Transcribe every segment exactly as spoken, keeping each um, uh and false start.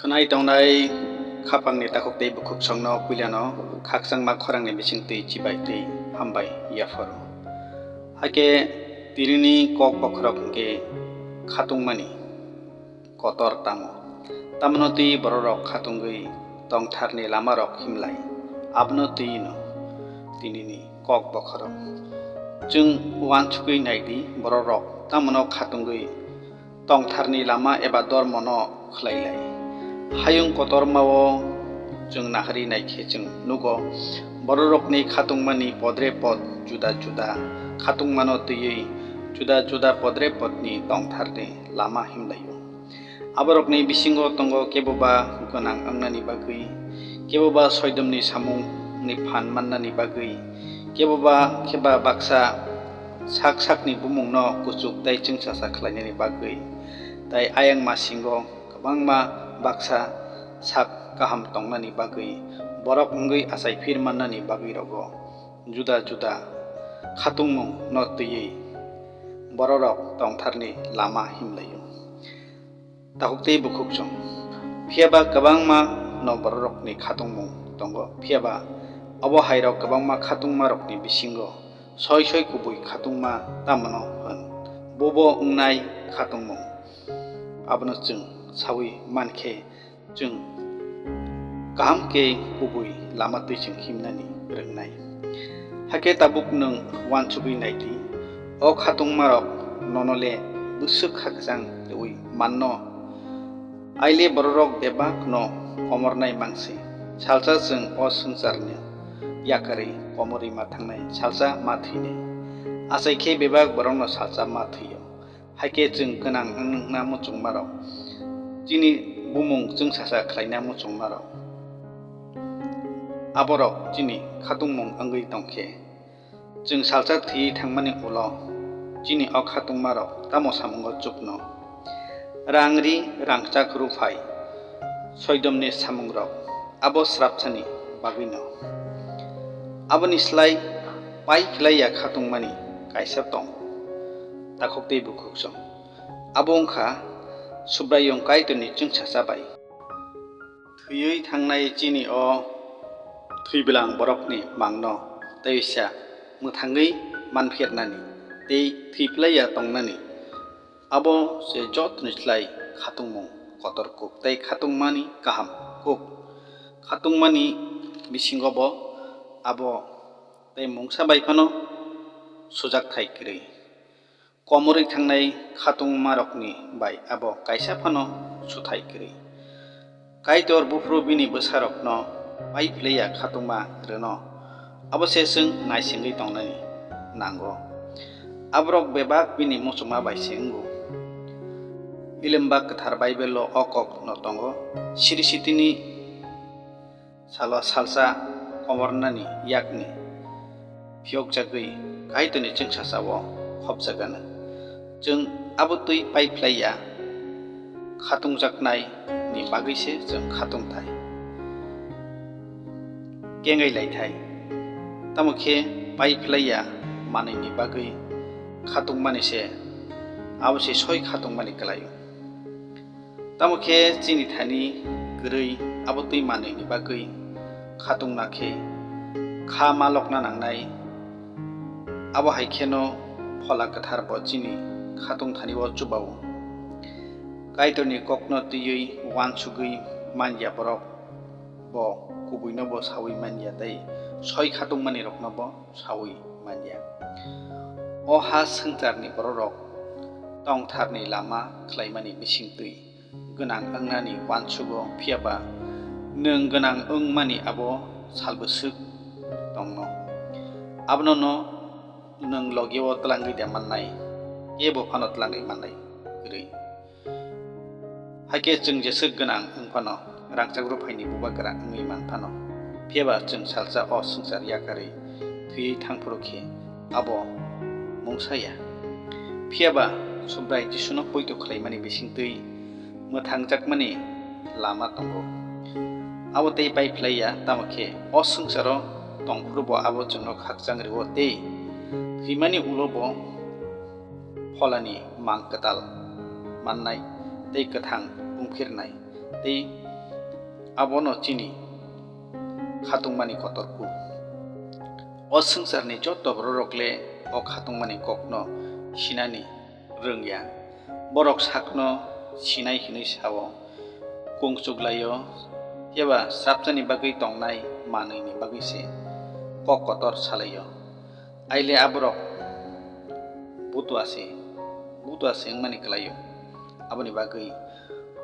Nai tongnai khapangni takhuk tei bukhuksongno puilano khakchangma khorangni bisingtwi chibai tei hambai yapharo. Hakhe tinini kok bokhorok hwnkhe khatungmani kotor tamo. Tamno twi bororok khatungwi tongtharni lamarok himlai. Abono twino tinini kok bokhorok. Chwng uansukwi naidi, bororok tamono khatungwi tongtharni lama eba dormono khlailai. Hayung kotormao chwng naharwi naikhe chwng nugo, bororokni khatungmani podre pod juda juda khatungmano twiwi juda juda podre podni tongtharni lama himlaio. Aborokni bisingo tongo keboba gwnang wngnani bagwi, keboba soidomni samungni phan mannani bagwi, keboba kheba baksa sak sakni bumungno kuchuk tei chwngsasa khlainani bagwi, tai ayang masingo kwbangma baksa sak kaham tongnani bagwi, borok wngwi achai phir mannani bagwi rogo juda juda khatungmungno twiwi bororok tongtharni lama himlaio. Takhuk tei bukhuksong. Phiyaba kwbangma no bororokni khatungmung tongo, phiyaba obo hairok kwbangma khatungmarokni bisingo soi soi kubui khatungma tamano hwn, bobo wngnai khatungmung. Abono chwng saui mankhe, chwng kaham khe kubui lama twi chwng himnani rwngnai. Hakhe tabuk nwng uansugwi naidi, o khatungmarok nono le bwswk khakchang twiwi manno? Aile bororok bebak no komornai mangsi. Salsa chwng o swngcharni yakarwi komorwi ma thangnai, salsa ma thwinai. Achai khe bebak borokno salsa ma thwio. Hakhe chwng gwnang wngna muchungmarok, chini bumung chwngsasa khlaina muchungmarok, aborok chini khatungmung wngwi tongkhe, chwng salsa thwi thangmani ulo chini o khatungmarok tamo samungo chukno? Rang ri rangchak ruphai soidomni samungrok abo srapsani bagwino. Aboni slai pai khlaiya khatungmani kaisa tong, takhuk tei bukhuksong. Abo wngkha Subraiyung Kaitorni chwngsacha bai. Thwiwi thangnai chini o thwibilang borokni mangno teisa mwthangwi manphirnani tei thwiplaiya tongnani. Abo se jotoni slai khatungmung kotor kuk tei khatungmani kaham kuk. Khatungmani bisingo bo abo tei mungsa bai phano sujakthai kwrwi. Komorwi thangnai khatungmarokni bai abo kaisa phano suthai kwrwi. Kaitor buphuru bini bwsarokno pai phlaiya khatungma rwno, abo se chwng naisingwi tongnani nango. Aborok bebak bini muchungma bai se wngo. Ilemba Kwthar Baibelo o kokno tongo, siri sitini salo salsa komornani yakni phiyokjagwi Kaitorni chwngsasao khopjagano. Chwng abo twi pai phlaiya khatungjaknai ni bagwi se chwng khatungthai kengai laithai. Tamo khe pai phlaiya manwini bagwi khatungmani se abo se soi khatungmani kwlaio. Tamo khe chini thani kwrwi abo twi manwini bagwi khatungna khe kha malokna nangnai. Abo hai kheno Phola Kwthar bo chini khatung thani o chubao. Kaitorni kokno twiwi uansugwi manya borok bo kubuino bo saui manya tei soi khatungmani rokno bo saui manya. O ha swngcharni bororok tongtharni lama khlaimani bisingtwi gwnang wngnani uansugo, phiyaba nwng gwnang wngmani abo salbwswk tongno. Abono no nwng logio twlangwi de mannai, kebo phano twlangwi mannai kwrwi. Hakhe chwng jeswk gwnang wng phano, rangchak ruphaini bubagra wngwi man phano, phiyaba chwng salsa o swngchar yakarwi thwiwi thang phuru khe abo mungsa ya. Phiyaba Subrai Jisuno poito khlaimani bisingtwi mwthangjakmani lama tongo. Abo tei pai phlai ya, tamo khe o swngcharo tong phuru bo abo chwngno khakchang rwo tei thwimani ulo bo Pholani mang kwtal mannai tei kwthang wngphirnai tei Abono chini khatungmani kotor kuk. O swngcharni joto bororok le o khatungmani kokno sinani rwngya. Borok sakno sinai hinwi sao, kung chuklaio, phiya ba srapchani bagwi tongnai manwini bagwi se kok kotor salaio. Aile aborok butua se, butua se wngmani kwlaio. Aboni bagwi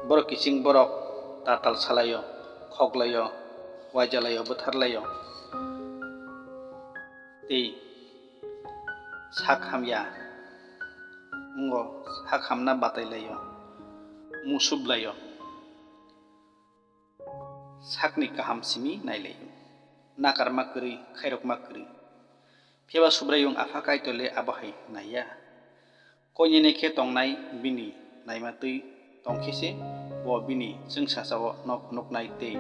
borok kiching borok tatal salaio, khoklaio, waijalaio, bwtharlaio. Tei sak hamya wngo, sak hamna batailaio, musublaio. Sakni kaham simi nailaio, nakarma kwrwi, khairokma kwrwi. Phiya ba Subraiyung Apha Kaitor le abo hai naiya. Koinene khe tongnai bini naimatwi tongkhe se bo bini chwngsasao nok nuknai tei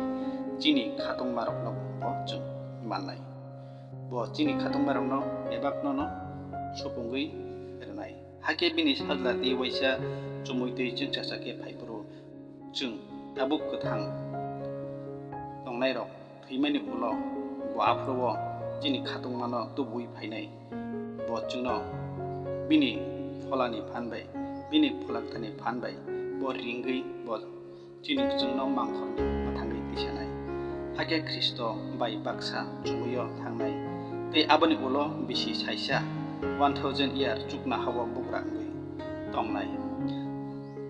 chini khatungmarokno bo chwng mannai. Bo chini khatungmarokno bebakno'-no supungwi rwnai. Hakhe bini sajla tei uaisa chumui twi chwngsasa khe phai phuru chwng tabuk kwthang tongnairok thwimani ulo bo aphuru-o chini khatungmano tubuwi phainai. Bo chwngno bini pholani phan bai, bini pholangthani phan bai bo ringwi bo chini chwngno mangkhorni mwthangwi tisanai. Hakhe Khristo bai baksa chumuio thangnai, tei aboni ulo bisi saisa one thousand year chuknoha-o bugra wngwi tongnai.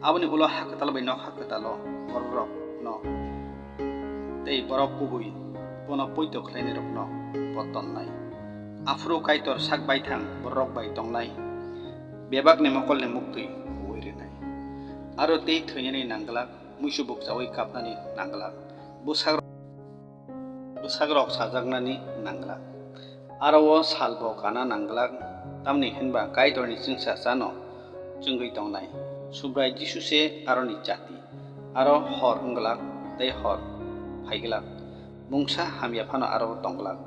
Aboni ulo ha kwtal bai nokha kwtalo bororokno tei borok kubui bono poito khlainairokno bo tonnai. Aphuru Kaitor sak baithang bororok bai tongnai, bebakni mokolni muktwi huwi rwnai. Aro tei thwinani nangglak, muisu bukchaui kapnani nangglak, bwsak bwsakrok sajaknani nangglak. Aro o salbo kana nangglak, tamni hwnba Kaitorni chwngsasano chwngwi tongnai. Subrai Jisu se aroni chati. Aro hor wngglak tei hor phaiglak, mungsa hamya phano aro tongglak.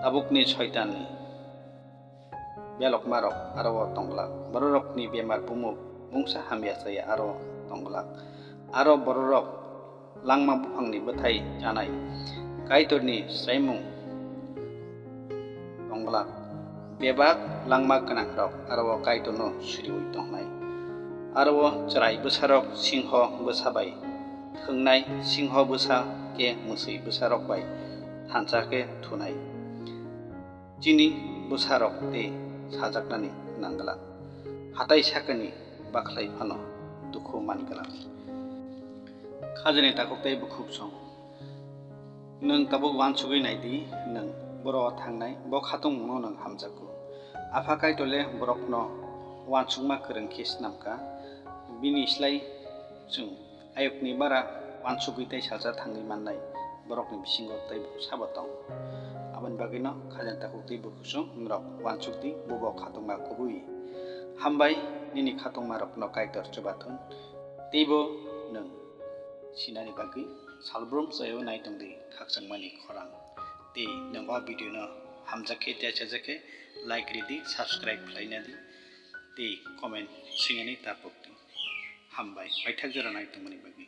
Tabukni Soitanni belokmarok aro-o tongglak. Bororokni bemar bumuk mungsa hamya chaya aro tongglak. Aro bororok langma buphangni bwthai chanai, Kaitorni swraimung tongglak. Bebak langma gwnangrok aro-o Kaitorno suriui tongnai. Aro-o chwrai bwsarok singho bwsa bai thwngnai, singho bwsa khe mwswi bwsarok bai thansa khe thunai. Chini bwsarok tei sajaknani nangglak, hatai sakani bakhlai phano dukhu manglak. Khajani takhuk tei bukhuk song. Nwng tabuk uansugwi nai di, nwng boro thangnai, bo khatungmungno nwng hamjakgo. Apha Kaitor le borokno uansukma kwrwng khe snamkha, bini slai chwng ayukni bara uansugwi tei salsa thangwi mannai borokni bisingo teibo sabo tong. Aboni bagwino khajani takhuk tei bukhuk song norok uansuk di, bubo khatungma kubui. Hambai nini khatungmarokno Kaitor chubathun, teibo nwng sinani bagwi salbrum chayao naitong di khakchangmani khorang. Tei nwng o video no hamjak khe tei achajak khe like ridi, subscribe khlaina di tei comment swinani ta pok di. Hambai, paithak jora naitongmani bagwi.